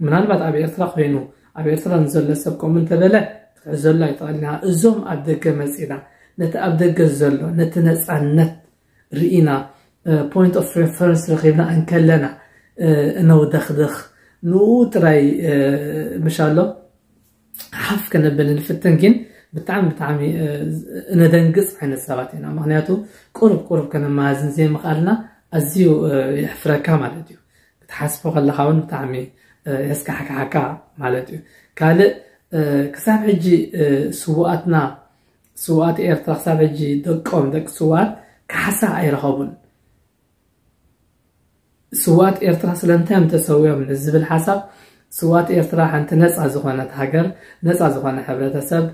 ምናልባት ኣብ ኤርትራ ኮይኑ ኣብ ኤርትራ ንዘሎ ሰብ ከምኡ እንተበለ ክትሕዘሉ ኣይትኽእልን ኢኻ። እዞም ኣብ ደገ መፂና ነቲ ኣብ ደገ ዘሎ ነቲ ነፃነት ርኢና point of reference ረኺብና እንከለና እነውደኽድኽ ንኡ ጥራይ ምሻሎ ሓፍ ከነብል ንፍትን ግን ብጣዕሚ ብጣዕሚ እነደንግፅ ዓይነት ሰባት ኢና። ምክንያቱ ቁሩብ ቁሩብ ከነመሃዝን ዘይምኽኣልና ኣዝዩ የሕፍረካ ማለት እዩ። ክትሓስቦ ከለኻ እውን ብጣዕሚ የስካሕክሓካ ማለት እዩ። ካልእ ክሳብ ሕጂ ስውኣትና ስውኣት ኤርትራ ክሳብ ሕጂ ደቆም ደቂ ስውኣት ካሕሳ ኣይረኸቡን። ስውኣት ኤርትራ ስለምንታይ እዮም ተሰዊኦም ንዝብል ሓሳብ ስውኣት ኤርትራ ሓንቲ ነፃ ዝኾነት ሃገር ነፃ ዝኾነ ሕብረተሰብ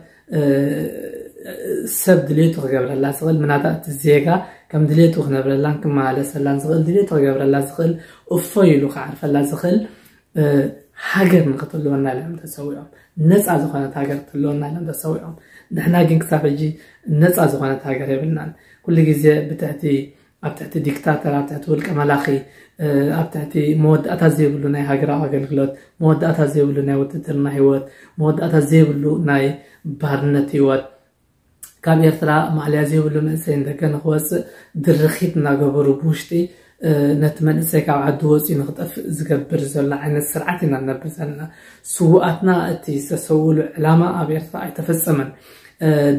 ሰብ ድሌቱ ክገብረላ ዝኽእል ምናታ እቲ ዜጋ ከም ድሌቱ ክነብረላን ክመላለሰላን ዝኽእል ድሌቱ ክገብረላ ዝኽእል እፎይ ኢሉ ክዓርፈላ ዝኽእል ሃገር ንክትልወና ኢሎም ተሰዊኦም ነፃ ዝኾነት ሃገር ክትልወና ኢሎም ተሰዊኦም ንሕና ግን ክሳብ ሕጂ ነፃ ዝኾነት ሃገር የብልናን ኩሉ ግዜ ብትሕቲ ኣብ ትሕቲ ዲክታተር ኣብ ትሕቲ ውልቀ መላኺ ኣብ ትሕቲ መወዳእታ ዘይብሉ ናይ ሃገራዊ ኣገልግሎት መወዳእታ ዘይብሉ ናይ ውትድርና ህይወት መወዳእታ ዘይብሉ ናይ ባርነት ህይወት ካብ ኤርትራ ማዕልያ ዘይብሉ መንእሰይ ንደገ ንክወፅእ ድርኺት እናገበሩ ብውሽጢ ነቲ መንእሰይ ካብ ዓዲ ወፂኡ ንክጠፍእ ዝገብር ዘሎ ዓይነት ስርዓት ኢና ንነብር ዘለና። ስውኣትና እቲ ዝተሰውእሉ ዕላማ ኣብ ኤርትራ ኣይተፈፀመን።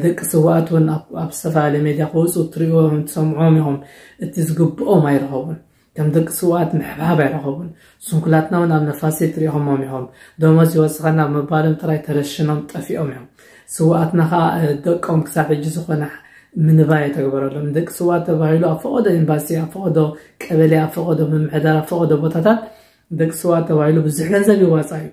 ደቂ ስውኣት እውን ኣብ ዝተፈላለዩ ሜድያ ክወፁ ትሪእዎም ትሰምዖም ኢኹም። እቲ ዝግብኦም ኣይረኸቡን። ከም ደቂ ስውኣት ምሕባብ ኣይረኸቡን። ስንኩላትና እውን ኣብ ነፋሲ ትሪኦሞም ኢኹም። ደሞዝ ይወስኸና ብምባሎም ጥራይ ተረሽኖም ጠፊኦም እዮም። ስውኣትና ከዓ ደቆም ክሳብ ሕጂ ዝኾነ ምንባይ የተግበረሎም። ደቂ ስውኣት ተባሂሉ ኣብ ፈቐዶ ኤምባሲ፣ ኣብ ፈቐዶ ቀበሌ፣ ኣብ ፈቐዶ ምምሕዳር፣ ኣብ ፈቐዶ ቦታታት ደቂ ስውኣት ተባሂሉ ብዙሕ ገንዘብ ይዋፃ እዩ።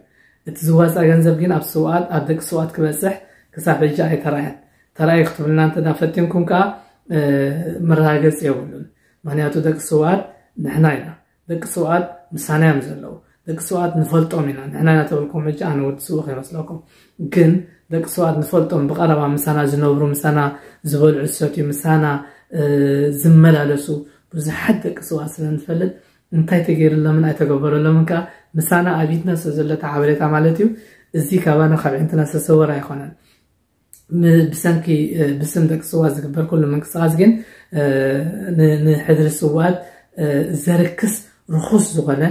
እቲ ዝዋፃ ገንዘብ ግን ኣብ ስውኣት ኣብ ደቂ ስውኣት ክበፅሕ ክሳብ ሕጂ ኣይተራእየን። ተራእዩ ክትብልና እንተ ፈቲንኩም ከዓ መረጋገፂ የብሉን። ምክንያቱ ደቂ ስውኣት ንሕና ኢና። ደቂ ስውኣት ምሳና እዮም ዘለዉ። ደቂ ስውኣት ንፈልጦም ኢና። ንሕና ኢና ተበልኩም ሕጂ ኣነ ወዲ ስውእ ከይመስለኩም። ግን ደቂ ስውኣት ንፈልጦም፣ ብቐረባ ምሳና ዝነብሩ፣ ምሳና ዝበልዑ ዝሰትዩ፣ ምሳና ዝመላለሱ ብዙሓት ደቂ ስውኣት ስለ ንፈልጥ እንታይ ተገይርሎምን ኣይተገበረሎምን ከዓ ምሳና ኣብ ኢድና ስለ ዘሎ እቲ ሓበሬታ ማለት እዩ። እዚ ካባና ካብ ዕንትና ዝተሰወረ ኣይኮነን። ብሰንኪ ብስም ደቂ ስውኣት ዝግበር ኩሉ ምንቅስቃስ ግን ንሕድሪ ስውኣት ዘርክስ ርኹስ ዝኾነ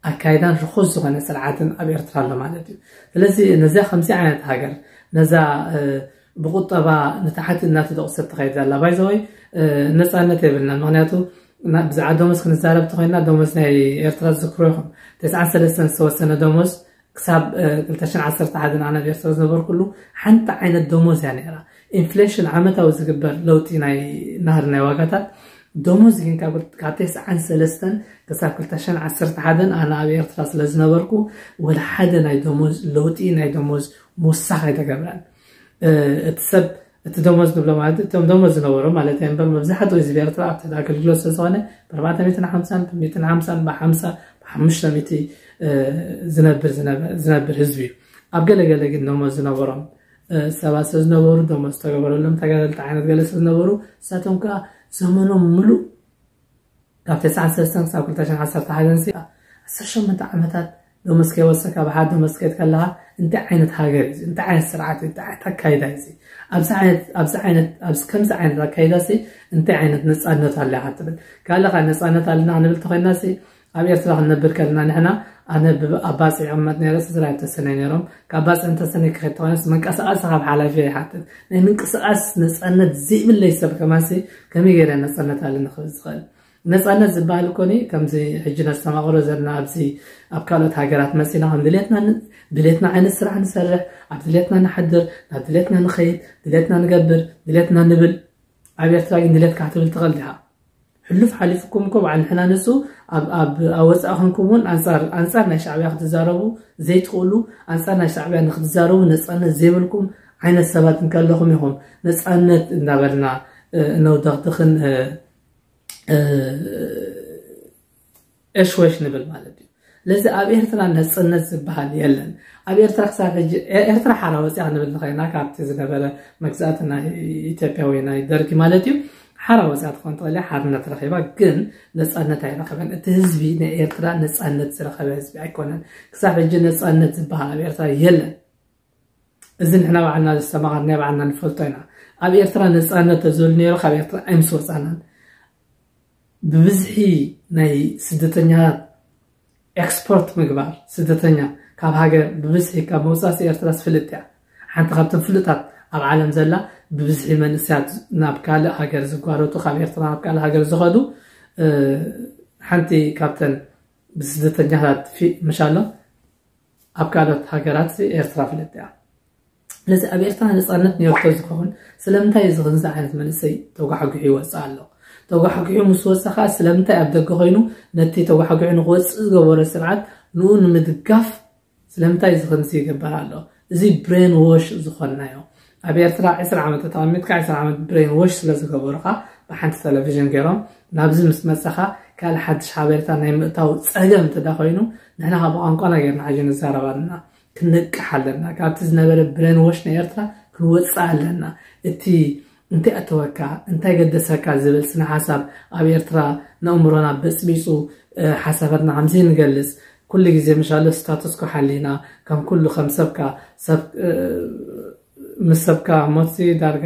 ኣካይዳን ርኹስ ዝኾነ ስርዓትን ኣብ ኤርትራ ኣሎ ማለት እዩ። ስለዚ ነዚያ ከምዚ ዓይነት ሃገር ነዛ ብቁጠባ ንታሕቲ እናተደቑሰት ትኸይድ ዘላ ባይዘወይ ነፃነት የብልናን። ምክንያቱ ብዛዕባ ደሞዝ ክንዛረብ ተኮይና ደሞዝ ናይ ኤርትራ ዝክሮ ይኹን ተስዓን ሰለስተን ዝተወሰነ ደሞዝ ክሳብ ክልተ ሽሕን ዓሰርተ ሓደን ኣነ ኣብ ኤርትራ ዝነበርኩሉ ሓንቲ ዓይነት ደሞዝ እያ ነይራ። ኢንፍሌሽን ዓመታዊ ዝግበር ለውጢ ናይ ናህሪ ናይ ዋጋታት ደሞዝ ግን ካብ ተስዓን ሰለስተን ክሳብ ክልተ ሽሕን ዓሰርተ ሓደን ኣነ ኣብ ኤርትራ ስለ ዝነበርኩ ወላ ሓደ ናይ ደሞዝ ለውጢ ናይ ደሞዝ ምውሳኽ ኣይተገብረን። እቲ ሰብ እቲ ደሞዝ ንብሎ ማለት እቶም ደሞዝ ዝነበሩ ማለት እምበር መብዛሕትኡ ህዝቢ ኤርትራ ኣብቲ ኣገልግሎት ስለዝኾነ ብኣርባዕተ ሚእትን ሓምሳን ብሚእትን ሓምሳን ብሓምሳ ብሓሙሽተ ሚእቲ ዝነብር ዝነብር ህዝቢ እዩ። ኣብ ገለገለ ግን ደሞዝ ዝነበሮም ሰባት ስለዝነበሩ ደሞዝ ዝተገበረሎም ተጋደልቲ ዓይነት ገለ ስለዝነበሩ ንሳቶም ከዓ ዘመኖም ምሉእ ካብ ተስዓን ሰለስተን ክሳብ ክልተ ሽሕን ዓሰርተ ሓደን ሲ ዓሰርተ ሸሞንተ ዓመታት ደሞዝ ከይወሰካ ብሓደ ደሞዝ ክትከድ ከለካ እንታይ ዓይነት ሃገር እዩ እንታይ ዓይነት ስርዓት እንታይ ዓይነት ኣካይዳ እዩ ኣብዚ ዓይነት ኣብዚ ዓይነት ኣብዚ ከምዚ ዓይነት ኣካይዳ ሲ እንታይ ዓይነት ነፃነት ኣለ ኢካ ትብል። ካልእ ነፃነት ኣለና ክንብል ተኮይና ሲ ኣብ ኤርትራ ክንነብር ከለና ንሕና ኣነ ኣባፂ ይቕመጥ ነረ ስድራ ተሰነይ ነሮም ካብ ባፅዕ እንተሰነይ ክኸድ ተኾነስ መንቀሳቐሲ ካብ ሓላፊ ይሓትት። ናይ ምንቅስቃስ ነፃነት ዘይብለይ ሰብ ከማንሲ ከመይ ገይረ ነፃነት ኣለኒ ክብል ዝኽእል? ነፃነት ዝበሃል እኮኒ ከምዚ ሕጂ ነስተማቕሮ ዘለና ኣብዚ ኣብ ካልኦት ሃገራት መፂና ከም ድሌትና ድሌትና ዓይነት ስራሕ ንሰርሕ ኣብ ድሌትና ንሓድር ናብ ድሌትና ንኸይድ ድሌትና ንገብር ድሌትና ንብል ኣብ ኤርትራ ግን ድሌትካ ክትብል ትኽእል ዲኻ? ሕሉፍ ሓሊፍኩም እኮ በዓል ንሕና ንሱ ኣብ ወፃኢ ኮንኩም እውን ኣንፃር ኣንፃር ናይ ሻዕብያ ክትዛረቡ ዘይትኽእሉ ኣንፃር ናይ ሻዕብያ ንክትዛረቡ ነፃነት ዘይብልኩም ዓይነት ሰባት እንከለኹም ኢኹም ነፃነት እንዳበልና እነውደኽድኽን እሽወሽ ንብል ማለት እዩ። ስለዚ ኣብ ኤርትራ ነፅነት ዝበሃል የለን። ኣብ ኤርትራ ክሳብ ሕጂ ኤርትራ ሓራ ወፅያ ክንብል ንኸይና ካብቲ ዝነበረ መግዛእቲ ናይ ኢትዮጵያ ወይ ናይ ደርጊ ማለት እዩ ሓራ ወፅያ ትኾን ትኽእል ሓርነት ረኺባ ግን ነፃነት ኣይረኸበን። እቲ ህዝቢ ናይ ኤርትራ ነፃነት ዝረኸበ ህዝቢ ኣይኮነን። ክሳብ ሕጂ ነፃነት ዝበሃል ኣብ ኤርትራ የለን። እዚ ንሕና ባዕልና ዘስተማቐርናዮ ባዕልና ንፈልጦ ኢና። ኣብ ኤርትራ ነፃነት ተዝብል ነይሩ ካብ ኤርትራ ኣይምስ ወፃናን። ብብዝሒ ናይ ስደተኛታት ኤክስፖርት ምግባር ስደተኛ ካብ ሃገር ብብዝሒ ካብ መውፃእሲ ኤርትራ ዝፍልጥ እያ። ሓንቲ ካብተን ፍሉጣት ኣብ ዓለም ዘላ ብብዝሒ መንእሰያት ናብ ካልእ ሃገር ዝጓረቱ ካብ ኤርትራ ናብ ካልእ ሃገር ዝኸዱ ሓንቲ ካብተን ብስደተኛታት ምሻሎ ኣብ ካልኦት ሃገራት ኤርትራ ፍልጥ እያ። ስለዚ ኣብ ኤርትራ ነፃነት ነርቶ ዝኸውን ስለምንታይ እዚ ክንዚ ዓይነት መንእሰይ ተጓሕጒሑ ይወፅእ ኣሎ? ተጓሕጒሑ ምስ ወፀ ከዓ ስለምንታይ ኣብ ደገ ኮይኑ ነቲ ተጓሕጒሑ ንክወፅእ ዝገበረ ስርዓት ንኡ ንምድጋፍ ስለምንታይ እዚ ክንዚ ይግበር ኣሎ? እዚ ብሬን ዎሽ ዝኾንናዮ ኣብ ኤርትራ ዕስራ ዓመት ተቐሚጥካ ዕስራ ዓመት ብሬን ዎሽ ስለ ዝገበሩኻ ብሓንቲ ቴሌቪዥን ገይሮም ናብዚ ምስ መፀኻ ካልእ ሓድሽ ሓበሬታ ናይ ምእታው ፀገም እንተዳ ኮይኑ ንሕና ካብ ቋንቋና ገይርና ሕጂ ንዛረብ ኣለና። ክንነቅሕ ኣለና። ካብቲ ዝነበረ ብሬን ዎሽ ናይ ኤርትራ ክንወፅእ ኣለና። እቲ እንታይ ኣተወካ እንታይ ገደሰካ ዝብል ስነ ሓሳብ ኣብ ኤርትራ ነእምሮና በፅቢፁ ሓሳባትና ከምዚ ንገልፅ ኩሉ ግዜ ምሻሎ ስታተስኮ ሓሊና ከም ኩሉ ከም ሰብካ ሰብ ምስ ሰብካ ሞትሲ ዳርጋ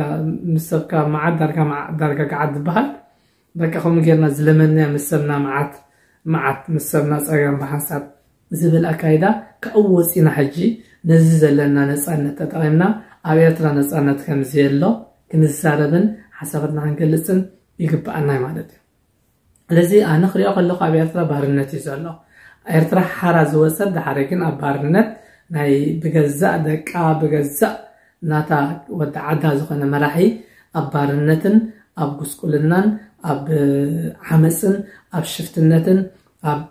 ምስ ሰብካ መዓት ዳርጋ መዓት ዳርጋ ገዓት ዝበሃል በቃ ከምኡ ጌርና ዝለመንያ ምስ ሰብና መዓት መዓት ምስ ሰብና ፀገም ብሓንሳብ ዝብል ኣካይዳ ካብኡ ወፂና ሕጂ ነዚ ዘለና ነፃነት ተጠቒምና ኣብ ኤርትራ ነፃነት ከምዘየሎ ክንዛረብን ሓሳባትና ክንገልፅን ይግብኣና ማለት እዩ። ስለዚ ኣነ ክሪኦ ከለኹ ኣብ ኤርትራ ባርነት እዩ ዘሎ። ኤርትራ ሓራ ዝወፀት፣ ድሓረ ግን ኣብ ባርነት፣ ናይ ብገዛእ ደቃ ብገዛእ ናታ ወዲ ዓዳ ዝኾነ መራሒ ኣብ ባርነትን ኣብ ጉስቁልናን ኣብ ዓመፅን ኣብ ሽፍትነትን ኣብ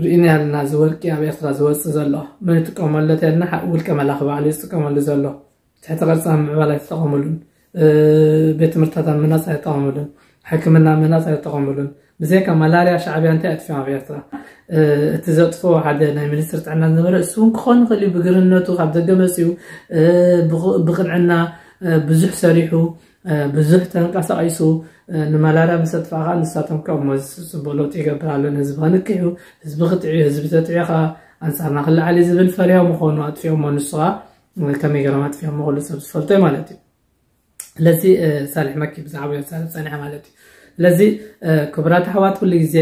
ርኢና ያልና ዝወርቂ ኣብ ኤርትራ ዝወፅእ ዘሎ መን ይጥቀመሉ ተልና ውልቀ መላኺ ባዕሉ ዝጥቀመሉ ዘሎ። ትሕተ ቅርፂ ኣብ ምዕባል ኣይተጠቐምሉን። ቤት ትምህርትታት ኣብ ምህናፅ ኣይተጠቐምሉን። ሕክምና ኣብ ምህናፅ ኣይተጠቐምሉን። ብዘይካ ማላርያ ሻዕብያ እንታይ ኣጥፊኦም ኣብ ኤርትራ? እቲ ዘጥፍኦ ሓደ ናይ ሚኒስትር ጥዕና ዝነበረ እሱ እውን ክኾን ይኽእል እዩ። ብግርነቱ ካብ ደገ መፅኡ ብቕንዕና ብዙሕ ሰሪሑ ብዙሕ ተንቀሳቒሱ ንማላርያ ምስ ኣጥፋኣ ከዓ ንሳቶም ከምሞ ዝፅቡቕ ለውጢ ይገብር ኣሎ። ንህዝቢ ክንቅሕ እዩ፣ ህዝቢ ክጥዕዩ፣ ህዝቢ ተጥዕዩ ከዓ ኣንፃርና ክለዓል እዩ ዝብል ፈሪሆም ምኾኑ ኣጥፊኦሞ። ንሱ ከዓ ከመይ ገይሮም ኣጥፊኦሞ ኩሉ ሰብ ዝፈልጦ እዩ ማለት እዩ። ስለዚ ሳልሕ መኪ ብዛዕባ ዛረብ ፀኒሐ ማለት እዩ። ስለዚ ክቡራት ኣሕዋት ኩሉ ግዜ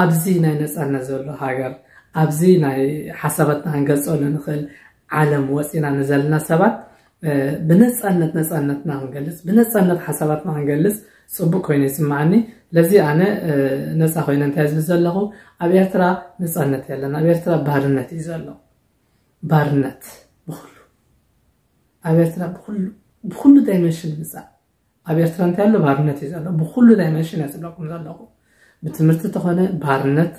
ኣብዚ ናይ ነፃነት ዘሎ ሃገር፣ ኣብዚ ናይ ሓሳባትና ክንገልፀሉ ንኽእል ዓለም ወፂና ንዘለና ሰባት ብነፃነት ነፃነትና ክንገልፅ፣ ብነፃነት ሓሳባትና ክንገልፅ ፅቡቅ ኮይኑ ይስማዓኒ። ስለዚ ኣነ ነፃ ኮይነ እንታይ ዝብል ዘለኹ፣ ኣብ ኤርትራ ነፃነት የለን፣ ኣብ ኤርትራ ባርነት እዩ ዘሎ። ባርነት ብኩሉ ኣብ ኤርትራ ብኩሉ ብኩሉ ዳይመንሽን ምፃእ ኣብ ኤርትራ እንታይ ኣሎ ባርነት እዩ ዘሎ። ብኩሉ ዳይመንሽን እየ ዝብለኩም ዘለኹ። ብትምህርቲ ተኾነ ባርነት፣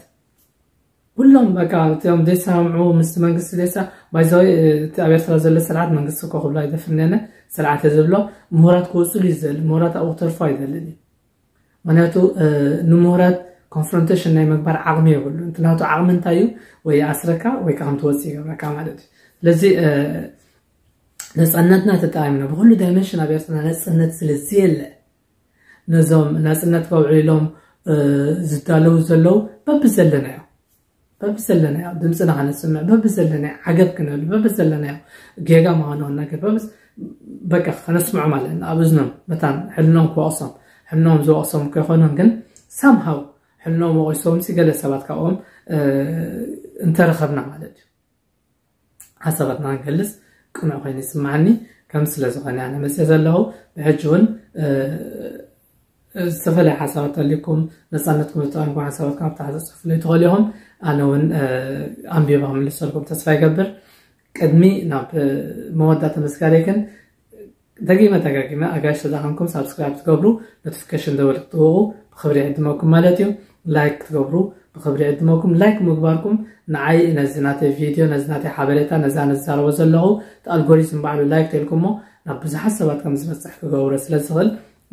ኩሎም በቃ እቲኦም ዘይሰማምዑ ምስ መንግስቲ ዘይሳ ባይዛዊ እቲ ኣብ ኤርትራ ዘሎ ስርዓት መንግስቲ እኮ ክብሎ ኣይደፍርነነ ስርዓት እየ ዝብሎ። ምሁራት ክወፅሉ ይዘል ምሁራት ኣብኡ ክተርፎ ኣይደልን እዩ። ምክንያቱ ንምሁራት ኮንፍሮንቴሽን ናይ ምግባር ዓቕሚ የብሉ። እቲ ናቱ ዓቕሚ እንታይ እዩ? ወይ ይኣስረካ ወይ ከዓ ከምትወፅእ ይገብረካ ማለት እዩ። ስለዚ ነፃነትና ተጠቒምና ብኩሉ ዳይመንሽን ኣብ ኤርትራ ነፃነት ስለ ዘየለ ነዞም ናፅነት ከውዕሉ ኢሎም ዝዳለዉ ዘለዉ በብዘለናዮ በብዘለናዮ ድምፅና ከነስምዕ በብዘለናዮ ዓገብ ክንብል በብዘለናዮ ጌጋ ምዃኑ ክነገር በቃ ከነስምዖ ማለት ኣብ እዝኖም መታን ሕልኖም ክወቕሶም ሕልኖም ዝወቕሶም ከይኮኑን ግን ሳምሃው ሕልኖም ወቒሶም ሲ ገለ ሰባት ካብኦም እንተረኸብና ማለት እዩ። ሓሳባትና ክንገልፅ ቅኑዕ ኮይኑ ይስማዓኒ ከም ስለ ዝኾነ ኣነ መፅእ ዘለኹ ብሕጂ እውን ዝተፈላለየ ሓሳባት ተልኩም ነፃነትኩም ዝተቐንኩም ሓሳባትኩም ኣብታ ሓሳብ ፅሑፍለይ ትኽእሉ ኢኹም። ኣነ እውን ኣንቢባ ክምልሰልኩም ተስፋ ይገብር። ቅድሚ ናብ መወዳእታ መስጋደይ ግን ደጊመ ደጋጊመ ኣጋይሽ ተዛኸምኩም ሳብስክራይብ ትገብሩ ኖቲፊኬሽን ደወል ክትጥውቑ ብክብሪ ይዕድመኩም ማለት እዩ። ላይክ ክትገብሩ ብክብሪ ይዕድመኩም። ላይክ ምግባርኩም ንዓይ ነዚ ናተይ ቪድዮ ነዚ ናተይ ሓበሬታ ነዛ ነዛረቦ ዘለኹ ኣልጎሪዝም ባዕሉ ላይክ ተልኩሞ ናብ ብዙሓት ሰባት ከም ዝበፅሕ ክገብሮ ስለ ዝኽእል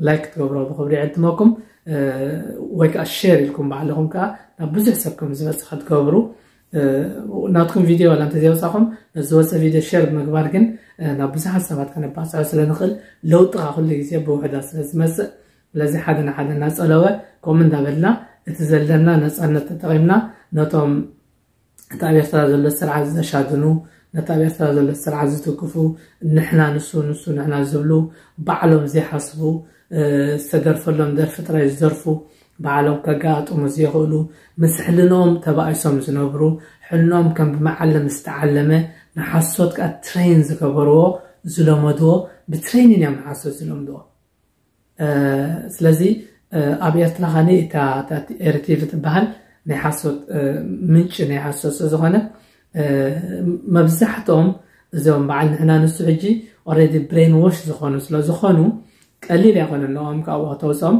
ላይክ ክትገብሮ ብክብሪ ይዕድመኩም። ወይ ከዓ ሼር ኢልኩም ባዕልኹም ከዓ ናብ ብዙሕ ሰብ ከም ዝበፅሕ ክትገብሩ ናትኩም ቪድዮ ዋላ እንተዘይወፃኹም ነዝወፀ ቪድዮ ሼር ብምግባር ግን ናብ ብዙሓት ሰባት ከነባፅዖ ስለንኽእል ለውጢ ከዓ ኩሉ ግዜ ብውሕዳት ስለ ዝመፅእ ስለዚ ሓደ ንሓደ እናፀለወ ከምኡ እንዳበልና እቲ ዘለና ነፃነት ተጠቒምና ነቶም እቲ ኣብ ኤርትራ ዘሎ ስርዓት ዘሻድኑ ነቲ ኣብ ኤርትራ ዘሎ ስርዓት ዝትግፉ ንሕና ንሱ ንሱ ንሕና ዝብሉ ባዕሎም ዘይሓስቡ ዝተደርፈሎም ደርፊ ጥራይ ዝደርፉ ባዕሎም ከጋጥሙ ዘይኽእሉ ምስ ሕልንኦም ተባኢሶም ዝነብሩ ሕልንኦም ከም ብመዓለም ዝተዓለመ ንሓሶት ከዓ ትሬን ዝገበርዎ ዝለመድዎ ብትሬኒን እዮም ንሓሶት ዝለምድዎ። ስለዚ ኣብ ኤርትራ ኸኒ እታ ኤርቲቪ ትበሃል ናይ ሓሶት ምንጭ ናይ ሓሶት ስለዝኾነ መብዛሕትኦም እዚኦም በዓል ንሕና ንሱ ሕጂ ኦሬዲ ብሬን ዎሽ ዝኾኑ ስለዝኾኑ ቀሊል ኣይኮነ ኣለዎም ካብኡ ከተውፅኦም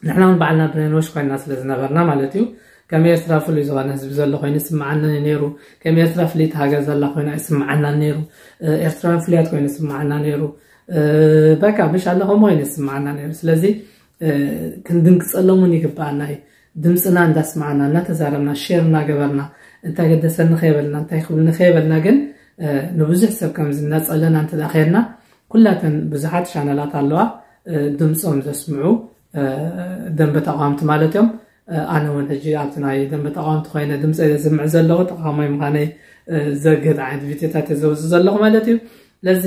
ንሕና እውን ባዕልና ብሬን ዎሽ ኮይና ስለ ዝነበርና ማለት እዩ ከም ኤርትራ ፍሉይ ዝኾነ ህዝቢ ዘሎ ኮይኑ ይስምዓና ነይሩ ከም ኤርትራ ፍልይቲ ሃገር ዘላ ኮይና ይስምዓና ነይሩ ኤርትራውያን ፍሉያት ኮይኑ ይስምዓና ነይሩ በቃ ብሻለ ከምኡ ኮይኑ ይስምዓና ነይሩ ስለዚ ክንድንግፀሎም እውን ይግባኣና እዩ ድምፅና እንዳስማዕና እናተዛረብና ሼር እናገበርና እንታይ ገደሰኒ ከይበልና እንታይ ክብልኒ ከይበልና ግን ንብዙሕ ሰብ ከም ዝናፀለና እንተ ከድና ኩላተን ብዙሓት ቻነላት ኣለዋ ድምፆም ዘስምዑ ደንበ ተቃወምቲ ማለት እዮም ኣነ እውን ሕጂ ኣብቲ ናይ ደንበ ተቃወምቲ ኮይነ ድምፀ ዘስምዕ ዘለኹ ተቃዋማይ ምዃነይ ዘግህድ ዓይነት ቪድዮታት እየ ዘውፅእ ዘለኹ ማለት እዩ ስለዚ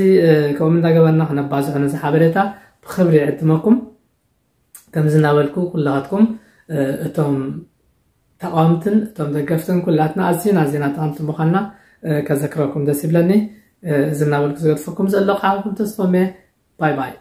ከምኡ እንዳገበርና ክነባዝሖ ነዚ ሓበሬታ ብክብሪ ይዕድመኩም ከምዚ እናበልኩ ኩላኻትኩም እቶም ተቃወምትን እቶም ደገፍትን ኩላትና ኣዝና ኣዝና ጠቀምቲ ምዃንና ከዘክረኩም ደስ ይብለኒ እዚ እናበልኩ ዝገድፈኩም ዘለኹ ሓውኩም ተስፎም እየ። ባይ ባይ።